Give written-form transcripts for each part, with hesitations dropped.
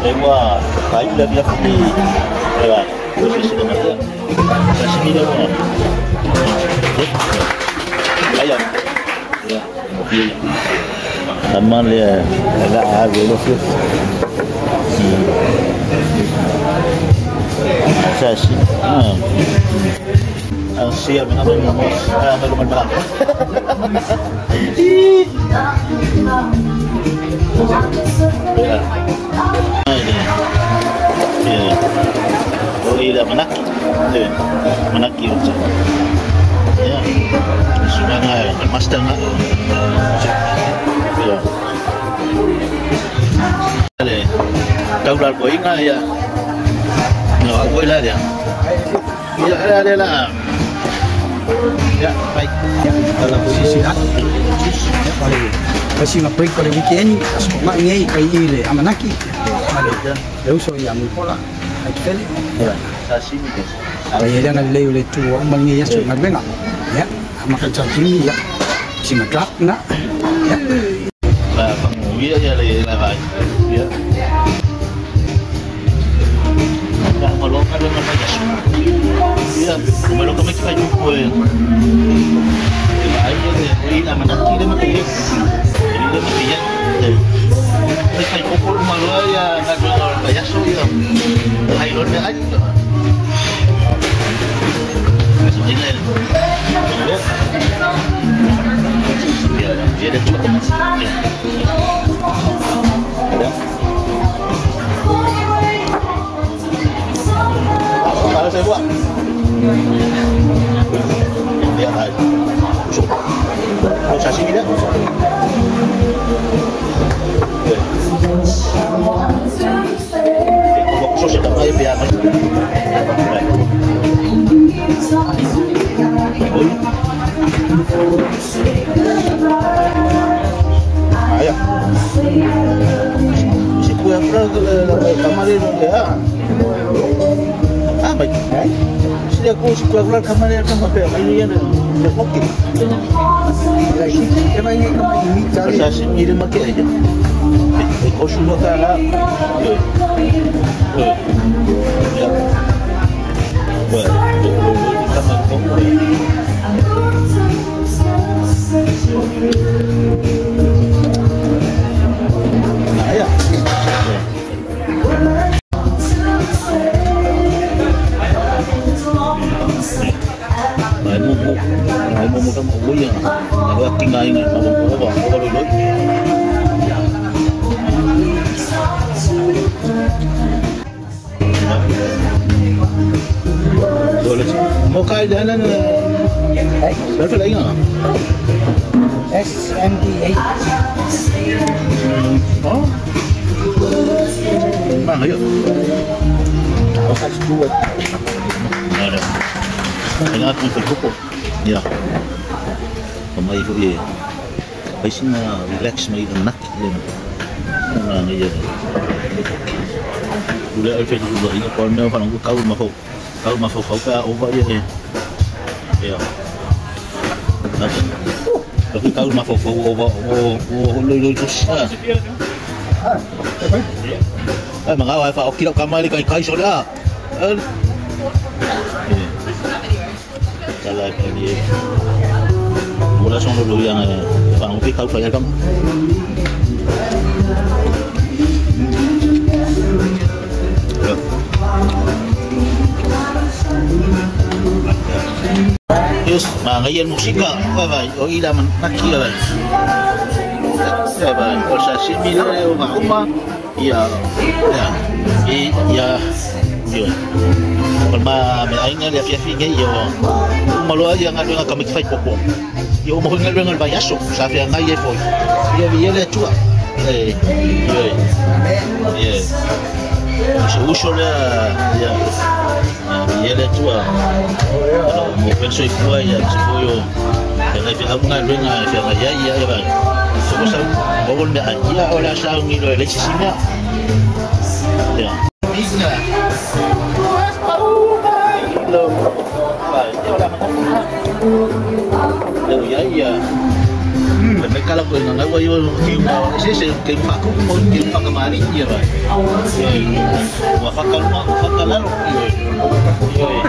Ewa kai le via fi ewa o se se ma sashimi le mo aya ya mo fi le la a lo fi sashimi ah sia me ngamo mo ah me lo mal ya. Oh iya manaki. Manaki uca. Ya. Sudah nggak master nggak. Ya. Ale. Kau dah kau ingat ya. No, aku lah dia. Ya, ada lah. Ya, baik. Ya, Kalau sisi ya. Ya, boleh. Kasi nga break kore weekend, aso nga ngai kai ile amanaki. Ya. Le uso ya mukola. Ai tele. Ya, sashimi ke. Ai ele nga le le tu o mangi ya su nga benga. Ya, ama ka sashimi ya. Si nga drop na. Ya. Là phần nghĩa ya là vậy. Ya. Ya, malo ka lo nga ya. Ya, malo ka may kayo ko eh. Ai ye ila manaki le mati. Ile mati ya. May kayo ko malo ya nga do payaso ya. Ai lo ne ai. Eso ile. Ya, ya ada cuma teman. Ada. Kalau saya buat. Dia ada. Oh, sashimi dah. Kalau khusus ada kayak biar. Ayah. Si kuya pula kamar dia ya. Ah baik. Si aku si kuya pula kamar dia kan apa? Ini yang dia okey. Lagi emang ini kamar ini cari. Sashimi dia makan aja. Kau suruh tak lah. Ya. Wah, kamar kau. Nah, ya. Ai mo mo ka mo ya. Alo tinga inga mo mo ba mo lo lo. Dole. Mo kai da na. Ai, Berapa lagi ah? SMD8. Oh. Mang ayo. Oh, kasih dua. Ada. Ingat mo ko. Ya. Pamay ko eh. Ay sina relax may anak din. Ang iya. Dule ay fe dulu ini kon me fa nang kau ma fo. Kau ma fo fo ka over ye. Ya. Tapi kau ma fo fo over o o lo lo terus. Ai mga wa fa okilo kamali kai kai so la. Kalau ni mula song dulu yang fa ngopi kau fa ya kam. Yes, mga ngayon musika, bye o ila man nakila. Bye o sashimi le o ma ya ya ya ya. Palma me ainga le afia finge yo. Malo ya nga nga kami fai popo. Yo mo nga nga payaso, sa fia nga ye foi. Ye ye le tua. Eh, ye. Ye. Se uso le ya. Ye le tua. Mo penso i fua ya, se foi yo. Nga fia nga nga fia nga ya ya ya ba. So sa mo me ya ola sa ngi lo le sisima. Ya. Bigna. Ya ya. Mereka kalau nggak Ua ke se ke whakupu mo ke whakamari ia vai. Ua whakaluma, ua whakalalo. Ioe.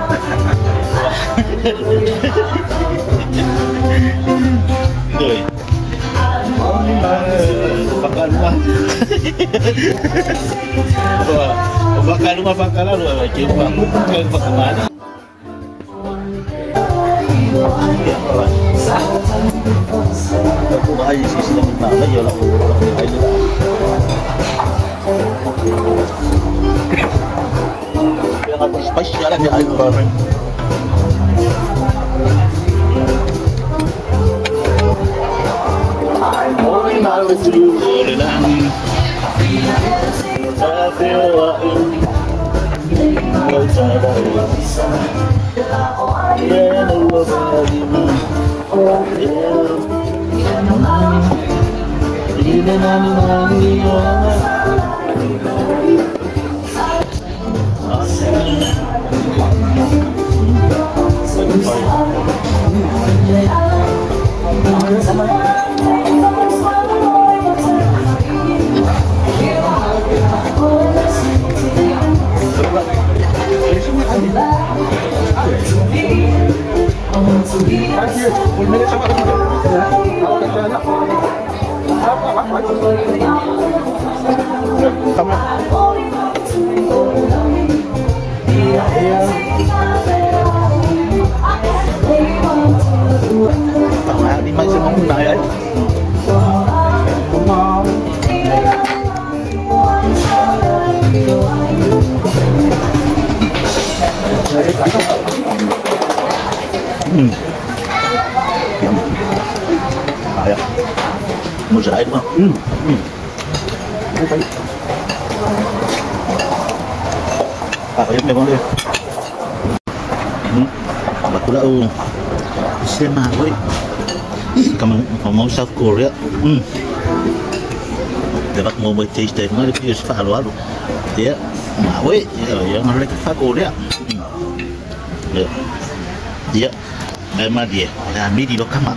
Ioe. Whakaluma. Ua whakaluma whakalalo ke whakupu ke whakamari. Aku ai sisi yang mana ya lah ai lah. Yang aku spesial lah ai bareng. Đi mai sẽ mong lại ấy. À, một rưỡi đúng không? Ừ. À, có mấy con đi. Bakula oh. Sema oi. Kamu South Korea. Dapat mau buat taste test nggak dia falo alo. Dia mau oi, ya nggak South Korea. Ya. Dia memang dia. Ya, midi lo kama.